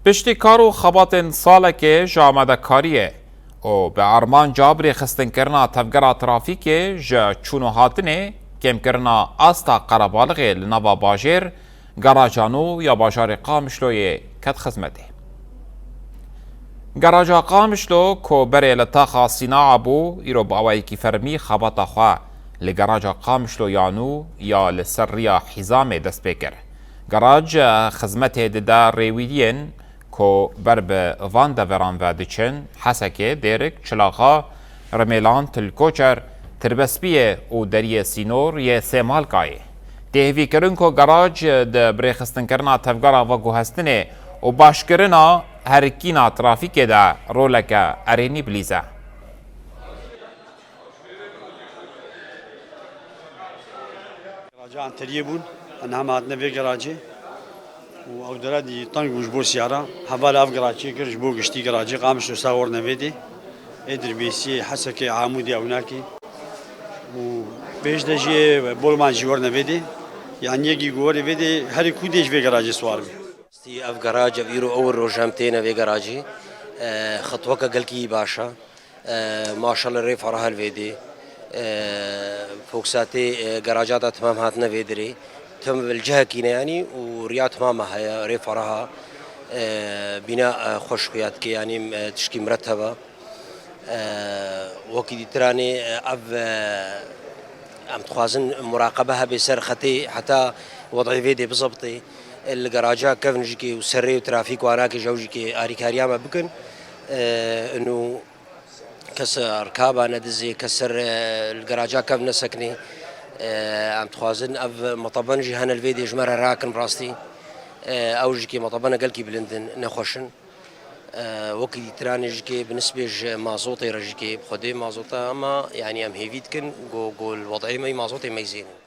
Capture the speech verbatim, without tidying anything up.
Piştî kar û xebatên salekê ji amadekariyê û bi armanca birêxistinkirina tevgera trafîkê ji çûn û hatinê, kêmkirina asta qerebalixê li nava bajêr, garaja nû ya bajarê Qamişloyê ket xizmetê. Garaja Qamişlo ku berê li taxa Sînaa bû, îro bi awayekî fermî xebata xwe li garaja Qamişlo ya nû ya li ser riya Hîzamê dest pê kir. Garac xizmetê dide rêwîriyên ku ber bi van deveran ve diçin, Hesekê, Dêrik, Çilaxa, Rimêlan, Til Koçer, Tirbespiyê û deriyê sînor yê Sêmalkayê. Tê hêvîkirin ku garac di birêxistinkirina tevgera veguhestinê û başkirina herikîna trafîkê de roleke erênî bilîze. Garaja Anteriyê bûn, em niha me hatine vê garajê û ew dere dî teng bû ji bo siyara. Hevala ev garaj çêkir ji bo giştî garajê Qamişlo sa werine vê dê. Ê Dirbêsiyê, Hesekê, Amûdê ewnakê û pêş de jî ê Bolman jî werine vê dê. Yanî yekî ku were vê dê herî kû dê ji vê garajê siwar be. Stî ev garaj, ev îro ew roj em têne vê garajê. E, xetweke gelkî baş e. E, maşallah rê ferah li vê dê. E, foksatê, e, garaja da timam hatine vê dirê. Tim li cihekî ne yanî û riya timama heye, rê feraha. E, bîna, e, xweş xuya dike yanî, e, tişkî mireteba. E, wekî dîtiranê, e, ev, e, em dixwazin muraqebe hebe ser xetê heta wed'ê vê dê bizebitê. E, li garaja kevn jî kê û serrê û trafîk û anakê ji ew jî kê arîkariya me bikin. E, û kes rikaba nedizê, kes ser, e, li garaja kev neseknê. E, em dixwazin ev metaben jî hene li vê dê ji me re rakin rastî. E, ew jî kê metabene gelkî bilind in, nexweş in. E, wekî dîtiranê jî kê bi nisbê ji mazotê re jî kê bi xwedê mazota, ama yanî em hêvî dikin ku, ku li wed'ê me mazotê meyzênin.